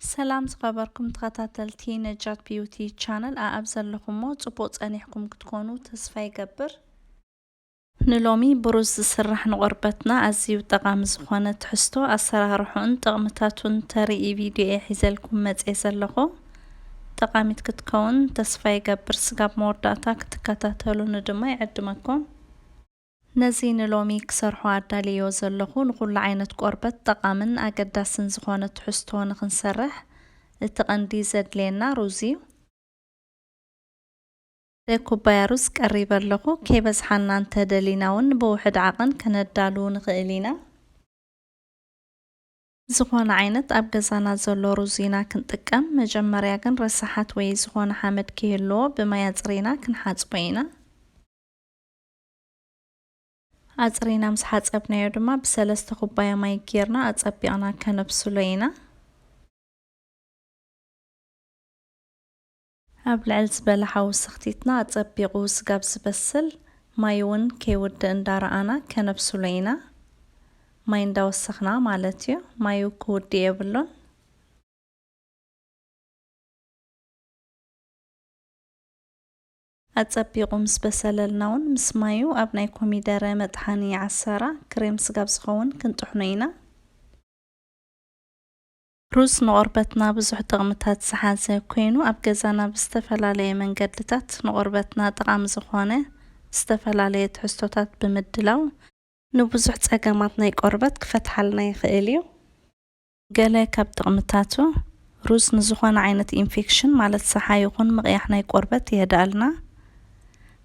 ሰላም ዝኸበርኩም ተኸታተልቲ ነጃት ቢዩቲ ቻነል፣ ኣኣብ ዘለኹሞ ጽቡቕ ጸኒሕኩም ክትኮኑ ተስፋ ይገብር። ንሎሚ ብሩዝ ዝስራሕ ንቆርበትና ኣዝዩ ጠቓሚ ዝኾነ ትሕዝቶ፣ ኣሰራርሑን ጥቕምታቱን ተርኢ ቪድዮ እየ ሒዘልኩም መጽየ ዘለኹ። ጠቓሚት ክትከውን ተስፋ ይገብር። ስጋብ መወዳእታ ክትከታተሉኒ ድማ ይዕድመኩም። ነዚ ንሎሚ ክሰርሖ ኣዳልዮ ዘለኹ ንኹሉ ዓይነት ቆርበት ጠቓምን ኣገዳስን ዝኾነ ትሕዝቶ ንኽንሰርሕ እቲ ቀንዲ ዘድልየና ሩዝ እዩ። ሓደ ኩባያ ሩዝ ቀሪበ ኣለኹ። ከይበዝሓና እንተደሊና እውን ብውሕድ ዓቐን ከነዳሉ ንኽእል ኢና። ዝኾነ ዓይነት ኣብ ገዛና ዘሎ ሩዝ ኢና ክንጥቀም። መጀመርያ ግን ረሳሓት ወይ ዝኾነ ሓመድ ከይህልዎ ብማይ ኣጽሪና ክንሓጽቦ ኢና። ኣጽሪና ምስ ሓጸብናዮ ድማ ብሰለስተ ኩባያ ማይ ጌርና ኣጸቢቕና ከነብስሎ ኢና። ኣብ ልዕል ዝበለ ሓዊ ስኽቲትና ኣጸቢቑ ስጋብ ዝበስል፣ ማይ እውን ከይውድእ እንዳረኣና ከነብስሎ ኢና። ማይ እንዳወሰኽና ማለት እዩ። ማዩ ክውድእ የብሉን። ኣጸቢቑ ምስ በሰለልና እውን ምስ ማዩ ኣብ ናይ ኮሚደረ መጥሓኒ ዓሰራ ክሬም ስጋብ ዝኸውን ክንጥሕኖ ኢና። ሩዝ ንቆርበትና ብዙሕ ጥቕምታት ዝሓዘ ኮይኑ፣ ኣብ ገዛና ብዝተፈላለየ መንገድታት ንቆርበትና ጠቓሚ ዝኾነ ዝተፈላለየ ትሕዝቶታት ብምድላው ንብዙሕ ጸገማት ናይ ቆርበት ክፈትሓልና ይኽእል እዩ። ገለ ካብ ጥቕምታቱ፣ ሩዝ ንዝኾነ ዓይነት ኢንፌክሽን ማለት ሰሓ ይኹን ምቕያሕ ናይ ቆርበት የህድኣልና።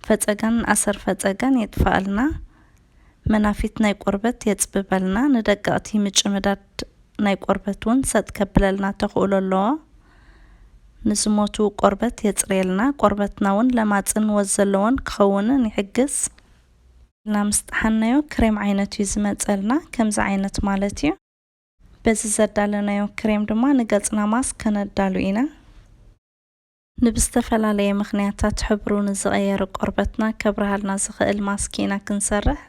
ፈጸጋን ኣሰር ፈጸጋን የጥፍኣልና። መናፊት ናይ ቆርበት የጽብበልና። ንደቀቕቲ ምጭምዳድ ናይ ቆርበት እውን ሰጥ ከብለልና ተኽእሎ ኣለዎ። ንዝሞቱ ቆርበት የጽርየልና። ቆርበትና እውን ለማጽን ወዝ ዘለዎን ክኸውንን ይሕግዝ። ኢልና ምስ ጠሓንናዮ ክሬም ዓይነት እዩ ዝመጸልና። ከምዚ ዓይነት ማለት እዩ። በዚ ዘዳለናዮ ክሬም ድማ ንገጽና ማስክ ከነዳሉ ኢና። ንብዝተፈላለየ ምኽንያታት ሕብሩ ንዝቐየረ ቆርበትና ከብርሃልና ዝኽእል ማስክ ኢና ክንሰርሕ።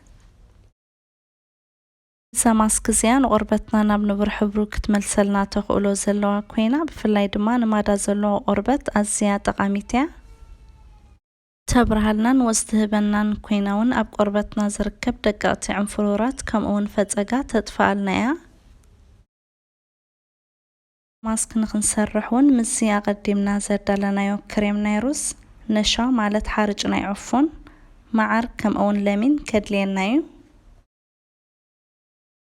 እዛ ማስክ እዚኣ ንቆርበትና ናብ ንቡር ሕብሩ ክትመልሰልና ተኽእሎ ዘለዋ ኮይና፣ ብፍላይ ድማ ንማዳ ዘለዎ ቆርበት ኣዝያ ጠቓሚት እያ። ተብርሃልናን ወዝ ትህበናን ኮይና እውን ኣብ ቆርበትና ዝርከብ ደቀቕቲ ዕንፍሩራት ከምኡ እውን ፈጸጋ ተጥፍኣልና እያ። ማስክ ንኽንሰርሕ እውን ምስዚ ኣቐዲምና ዘዳለናዮ ክሬም ናይ ሩዝ፣ ነሻ ማለት ሓርጭ ናይ ዕፉን፣ መዓር ከምኡ እውን ለሚን ከድልየና እዩ።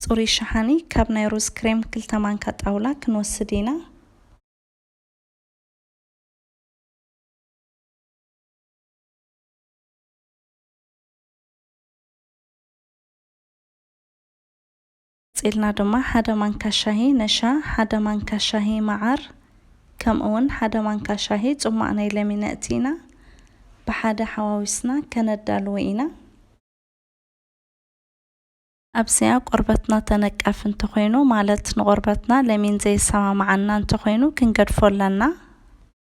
ጽሩይ ሸሓኒ ካብ ናይ ሩዝ ክሬም ክልተ ማንካ ጣውላ ክንወስድ ኢና። ቀጺልና ድማ ሓደ ማንካ ሻሂ ነሻ፣ ሓደ ማንካ ሻሂ መዓር፣ ከምኡ እውን ሓደ ማንካ ሻሂ ጽሟቕ ናይ ለሚን ኣእቲና ብሓደ ሓዋዊስና ከነዳልዎ ኢና። ኣብዚኣ ቆርበትና ተነቃፊ እንተኾይኑ፣ ማለት ንቆርበትና ለሚን ዘይሰማማዓና እንተኾይኑ ክንገድፎ ኣለና።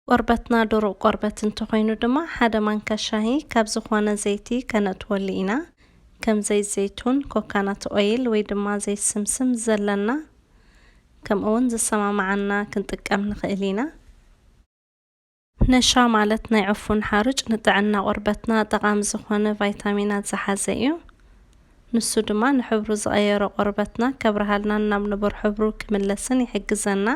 ቆርበትና ድሩቕ ቆርበት እንተኾይኑ ድማ ሓደ ማንካ ሻሂ ካብ ዝኾነ ዘይቲ ከነእትወሉ ኢና። ከም ዘይት ዘይቱን፣ ኮካናት ኦይል ወይ ድማ ዘይት ስምስም ዘለና፣ ከምኡ እውን ዝሰማማዓና ክንጥቀም ንኽእል ኢና። ነሻ ማለት ናይ ዕፉን ሓሩጭ ንጥዕና ቆርበትና ጠቓሚ ዝኾነ ቫይታሚናት ዝሓዘ እዩ። ንሱ ድማ ንሕብሩ ዝቐየሮ ቆርበትና ከብርሃልናን ናብ ንቡር ሕብሩ ክምለስን ይሕግዘና።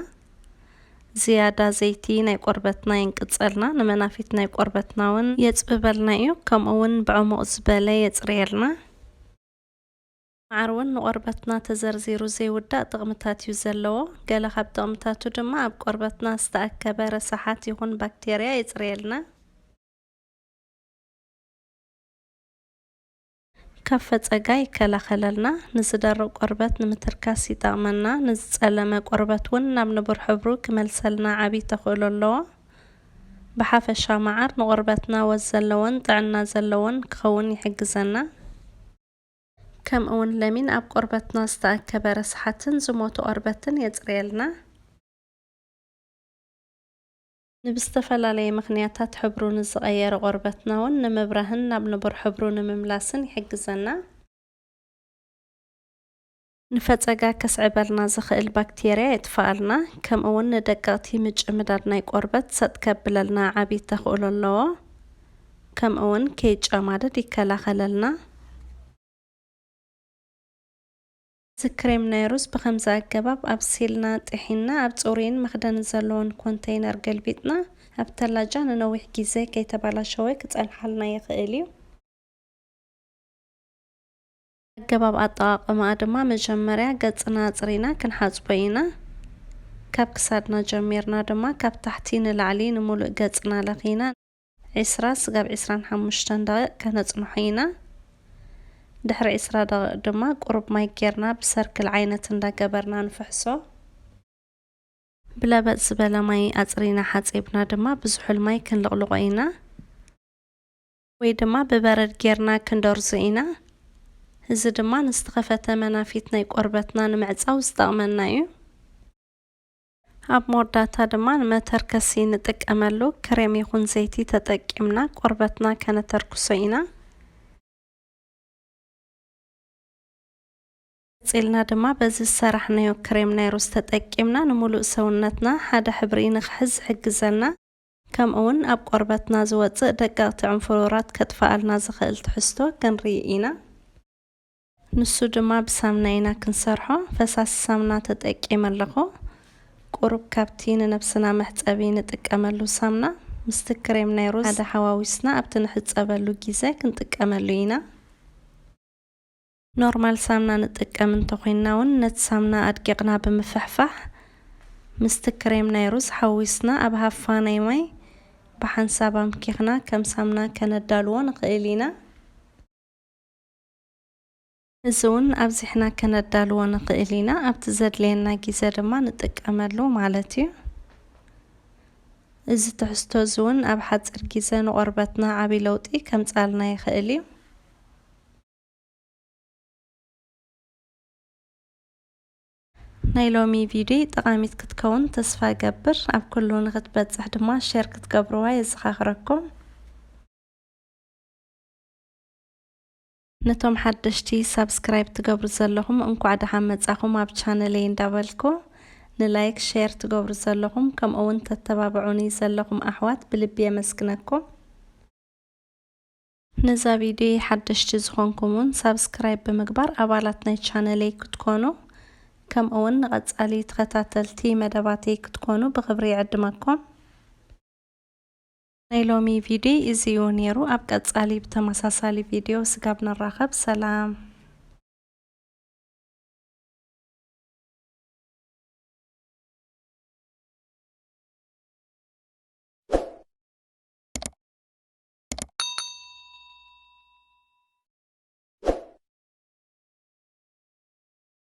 ዝያዳ ዘይቲ ናይ ቆርበትና የንቅጸልና፣ ንመናፊት ናይ ቆርበትና እውን የጽብበልና እዩ። ከምኡ እውን ብዕሙቕ ዝበለ የጽርየልና። መዓር እውን ንቆርበትና ተዘርዚሩ ዘይውዳእ ጥቕምታት እዩ ዘለዎ። ገለ ካብ ጥቕምታቱ ድማ ኣብ ቆርበትና ዝተኣከበ ረሳሓት ይኹን ባክቴርያ የጽርየልና። ካብ ፈጸጋ ይከላኸለልና፣ ንዝደርቕ ቆርበት ንምትርካስ ይጠቕመና፣ ንዝጸለመ ቆርበት እውን ናብ ንቡር ሕብሩ ክመልሰልና ዓቢ ተኽእሎ ኣለዎ። ብሓፈሻ መዓር ንቆርበትና ወዝ ዘለዎን ጥዕና ዘለዎን ክኸውን ይሕግዘና። ከምኡ እውን ለሚን ኣብ ቆርበትና ዝተኣከበ ረስሓትን ዝሞተ ቆርበትን የጽርየልና። ንብዝተፈላለየ ምኽንያታት ሕብሩ ንዝቐየረ ቆርበትና እውን ንምብራህን ናብ ንቡር ሕብሩ ንምምላስን ይሕግዘና። ንፈጸጋ ከስዕበልና ዝኽእል ባክቴርያ የጥፍኣልና፣ ከምኡ እውን ንደቀቕቲ ምጭምዳድ ናይ ቆርበት ሰጥ ከብለልና ዓቢ ተኽእሎ ኣለዎ። ከምኡ እውን ከይጨማደድ ይከላኸለልና። እዚ ክሬም ናይ ሩዝ ብኸምዚ ኣገባብ ኣብሲልና፣ ጥሒና፣ ኣብ ጽሩይን መኽደኒ ዘለዎን ኮንተይነር ገልቢጥና ኣብ ተላጃ ንነዊሕ ግዜ ከይተበላሸወ ክጸንሓልና ይኽእል እዩ። ኣገባብ ኣጠቓቕማኣ ድማ መጀመርያ ገጽና ኣጽሪና ክንሓጽቦ ኢና። ካብ ክሳድና ጀሚርና ድማ ካብ ታሕቲ ንላዕሊ ንምሉእ ገጽና ለኺና ዒስራ ስጋብ ዒስራን ሓሙሽተን ደቂቕ ከነጽንሖ ኢና። ድሕሪ ዒስራ ደቂቕ ድማ ቁሩብ ማይ ጌርና ብሰርክል ዓይነት እንዳገበርና ንፍሕሶ። ብለበጥ ዝበለ ማይ ኣጽሪና ሓጺብና ድማ ብዝሑል ማይ ክንልቕልቖ ኢና። ወይ ድማ ብበረድ ጌርና ክንደርዞ ኢና። እዚ ድማ ንዝተኸፈተ መናፊት ናይ ቆርበትና ንምዕጻው ዝጠቕመና እዩ። ኣብ መወዳእታ ድማ ንመተርከሲ ንጥቀመሉ ክሬም ይኹን ዘይቲ ተጠቂምና ቆርበትና ከነተርክሶ ኢና። ቀጺልና ድማ በዚ ዝሰራሕናዮ ክሬም ናይ ሩዝ ተጠቂምና ንምሉእ ሰውነትና ሓደ ሕብሪ ንኽሕዝ ዝሕግዘና፣ ከምኡ እውን ኣብ ቆርበትና ዝወጽእ ደቀቕቲ ዕንፍሩራት ከጥፍኣልና ዝኽእል ትሕዝቶ ክንርኢ ኢና። ንሱ ድማ ብሳምና ኢና ክንሰርሖ። ፈሳሲ ሳምና ተጠቂመ ኣለኹ። ቁሩብ ካብቲ ንነብስና መሕጸቢ ንጥቀመሉ ሳምና ምስቲ ክሬም ናይ ሩዝ ሓደ ሓዋዊስና ኣብቲ ንሕጸበሉ ግዜ ክንጥቀመሉ ኢና። ኖርማል ሳምና ንጥቀም እንተኾይንና እውን ነቲ ሳምና ኣድቂቕና ብምፍሕፋሕ ምስቲ ክሬም ናይ ሩዝ ሓዊስና ኣብ ሃፋ ናይ ማይ ብሓንሳብ ኣምኪኽና ከም ሳምና ከነዳልዎ ንኽእል ኢና። እዚ እውን ኣብዚሕና ከነዳልዎ ንኽእል ኢና። ኣብቲ ዘድልየና ግዜ ድማ ንጥቀመሉ ማለት እዩ። እዚ ትሕዝቶ እዚ እውን ኣብ ሓፂር ግዜ ንቆርበትና ዓብዪ ለውጢ ከምፅኣልና ይኽእል እዩ። ናይ ሎሚ ቪድዮ ጠቓሚት ክትከውን ተስፋ እገብር። ኣብ ኩሉ ንኽትበጽሕ ድማ ሼር ክትገብርዋ የዘኻኽረኩም። ነቶም ሓደሽቲ ሳብስክራይብ ትገብሩ ዘለኹም እንኳዕ ደሓን መጻኹም ኣብ ቻነለይ እንዳበልኩ፣ ንላይክ ሼር ትገብሩ ዘለኹም ከምኡ እውን ተተባብዑኒ ዘለኹም ኣሕዋት ብልቢ የመስግነኩም። ነዛ ቪድዮ ሓደሽቲ ዝኾንኩም እውን ሳብስክራይብ ብምግባር ኣባላት ናይ ቻነለይ ክትኮኑ ከምኡ እውን ንቐጻሊ ተኸታተልቲ መደባተይ ክትኮኑ ብኽብሪ ይዕድመኩም። ናይ ሎሚ ቪድዮ እዚ እዩ ነይሩ። ኣብ ቀጻሊ ብተመሳሳሊ ቪድዮ ስጋብ ንራኸብ ሰላም።